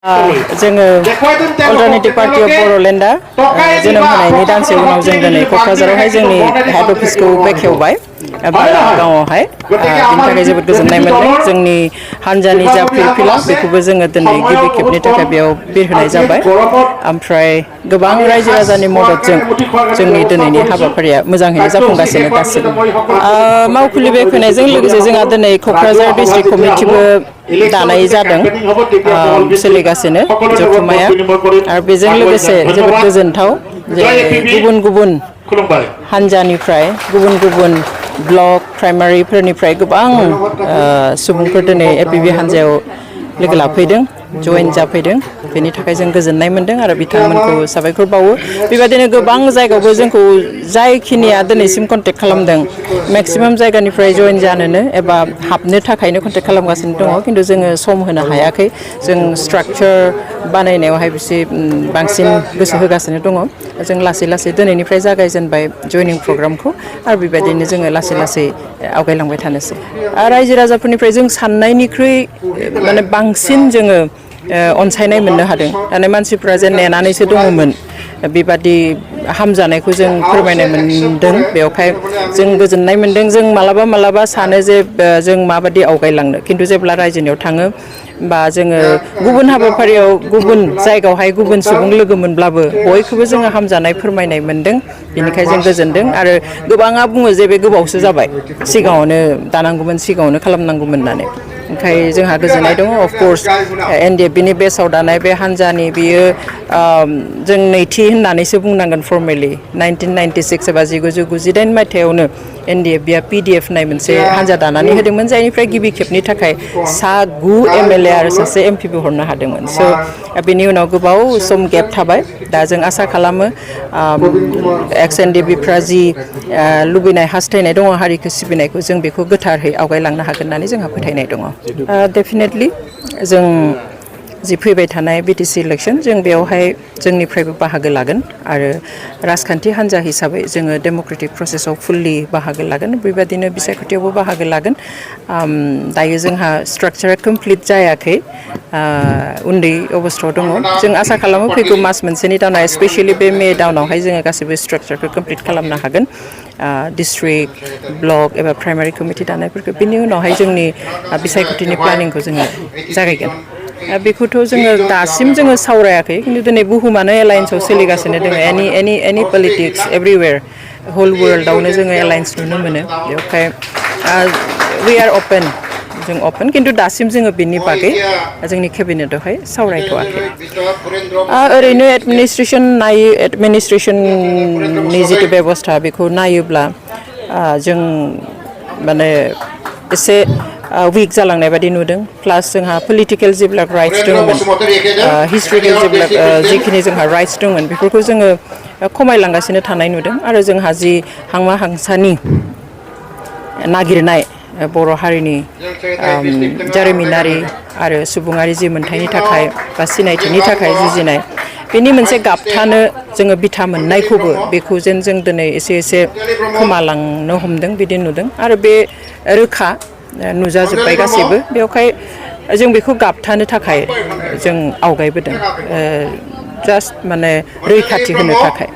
जोङो alternative party of बर'लेण्डआ जोनोम होनायनि दानसे उनाव जों दिनै क'क्राझारावहाय जोंनि हेड अफिसखौ बेखेवबाय बालागावआवहाय बिनि थाखाय जोबोद गोजोननाय मोनदों जोंनि हानजानि जा फिरफिला बेखौबो जोङो दिनै गिबि खेबनि थाखाय बेयाव बिरहोनाय जाबाय ओमफ्राय गोबां रायजो राजानि मददजों जोंनि दिनैनि हाबाफारिया मोजाङैनो जाफुंगासिनो दासिम मावखुलि बेखेवनायजों लोगोसे जोंहा दिनै क'क्राझार डिस्ट्रिक्ट कमिटिबो दानाय जादों सोलिगासिनो जथुम्माया आरो बेजों लोगोसे जोबोद गोजोनथाव जे गुबुन गुबुन हानजानिफ्राय गुबुन गुबुन ब्लक प्राइमारिफोरनिफ्राय गोबां सुबुंफोर दिनै APB हानजायाव लोगो लाफैदों जइन जाफैदों बेनि थाखाय जों गोजोननाय मोनदों आरो बिथांमोनखौ साबायखर बावो बेबायदिनो गोबां जायगायावबो जोंखौ जायखिनिया दिनैसिम कन्टेक्ट खालामदों मेक्सिमाम जायगानिफ्राय जइन जानोनो एबा हाबनो थाखायनो कन्टेक्ट खालामगासिनो दङ खिन्थु जोङो सम होनो हायाखै जों स्ट्राक्चार बानायनायावहाय बिसे बांसिन गोसो होगासिनो दङ जों लासै लासै दिनैनिफ्राय जागायजेनबाय जइनिं प्रग्रामखौ आरो बेबायदिनो जोङो लासै लासै आवगायलांबाय थानोसै रायजो राजाफोरनिफ्राय जों साननायनिख्रुइ माने बांसिन जोङो अनसायनाय मोननो हादों दाना मानसिफ्रा जे नेनानैसो दङमोन बेबादि हामजानायखौ जों फोरमायनाय मोनदों बेवहाय जों गोजोननाय मोनदों जों मालाबा सानो जे जों माबादि आवगायलांनो खिन्थु जेब्ला रायजोनियाव थाङो बा जोङो गुबुन हाबाफारियाव गुबुन जायगायावहाय गुबुन सुबुं लोगो मोनब्लाबो बयखौबो जोङो हामजानाय फोरमायनाय मोनदों बेनिखायनो जों गोजोनदों आरो गोबाङा बुङो जे बे गोबावसो जाबाय सिगाङावनो दानांगौमोन सिगाङावनो खालामनांगौमोन होननानै ओंखायनो जोंहा गोजोननाय दङ अफकर्स NDFBनि बेसाव दानाय बे हानजानि बियो जों नैथि होननानैसो बुंनांगोन फर्मेलि 1996 एबा 1999 मायथाइयावनो NDFBआ PDF होननाय मोनसे हानजा दानानै होदोंमोन जायनिफ्राय गिबि खेबनि थाखाय 9 MLA आरो सासे MP हरनो हादोंमोन स' बेनि उनाव गोबाव सम गेप थाबाय दा जों आसा खालामो एक्स NDFBफ्रा जि लुबैनाय हास्थायनाय दङ हारिखौ सिबिनायखौ जों बेखौ गोथारै आवगायलांनो हागोन होननानै जोंहा फोथायनाय दङ डेफिनेटलि जों जि फैबाय थानाय BTC इलेक्सन जों बेवहाय जोंनिफ्रायबो बाहागो लागोन आरो राजखान्थि हान्जा हिसाबै जोङो डेम'क्रेटिक प्रसेसआव फुल्लि बाहागो लागोन बेबायदिनो बिसायख'थियावबो बाहागो लागोन दायो जोंहा स्ट्राक्चारा कमप्लिट जायाखै उन्दै अबस्थायाव दङ जों आसा खालामो फैगौ मास मोनसेनि दानाव स्पेसियेलि बे मे दानावहाय जोङो गासैबो स्ट्राक्चारखौ कमप्लिट खालामनो हागोन डिस्ट्रिक्ट ब्लक एबा प्राइमारि कमिटि दानायफोरखौ बिनि उनावहाय जोंनि बिसायख'थिनि प्लानिंखौ जोङो जागायगोन बेखौथ' जोङो दासिम जोङो सावरायाखै खिन्थु दिनै बुहुमानो एलायन्सआव सोलिगासिनो दङ एनि पलिटिक्स एभरिवेर हल वर्ल्डआवनो जोङो एलायन्स नुनो मोनो बेवहाय वी आर अपेन जों अपेन खिन्थु दासिम जोङो बेनि बागै जोंनि केबिनेटआवहाय सावरायथ'वाखै ओरैनो एडमिनिस्ट्रेसननि जिथु बेबस्था बेखौ नायोब्ला जों माने एसे वीक जालांनाय बादि नुदों प्लास जोंहा पलिटिकेल जेब्ला राइट्स दंमोन हिस्ट्रिकेल जेब्ला जिखिनि जोंहा राइट्स दंमोन बेफोरखौ जोङो खमायलांगासिनो थानाय नुदों आरो जोंहा जि हांमा हांसानि नागिरनाय बर' हारिनि जारिमिनारि आरो सुबुङारि जि मोनथायनि थाखाय बा सिनायथिनि थाखाय जुजिनाय बेनि मोनसे गाबथानो जोङो बिथा मोननायखौबो बेखौ जेन जों दिनै एसे खोमालांनो हमदों बिदि नुदों आरो बे रोखा नुजाजोब्बाय गासैबो बेवहाय जों बेखौ गाबथानो थाखाय जों आवगायबोदों जास्ट माने रैखाथि होनो थाखाय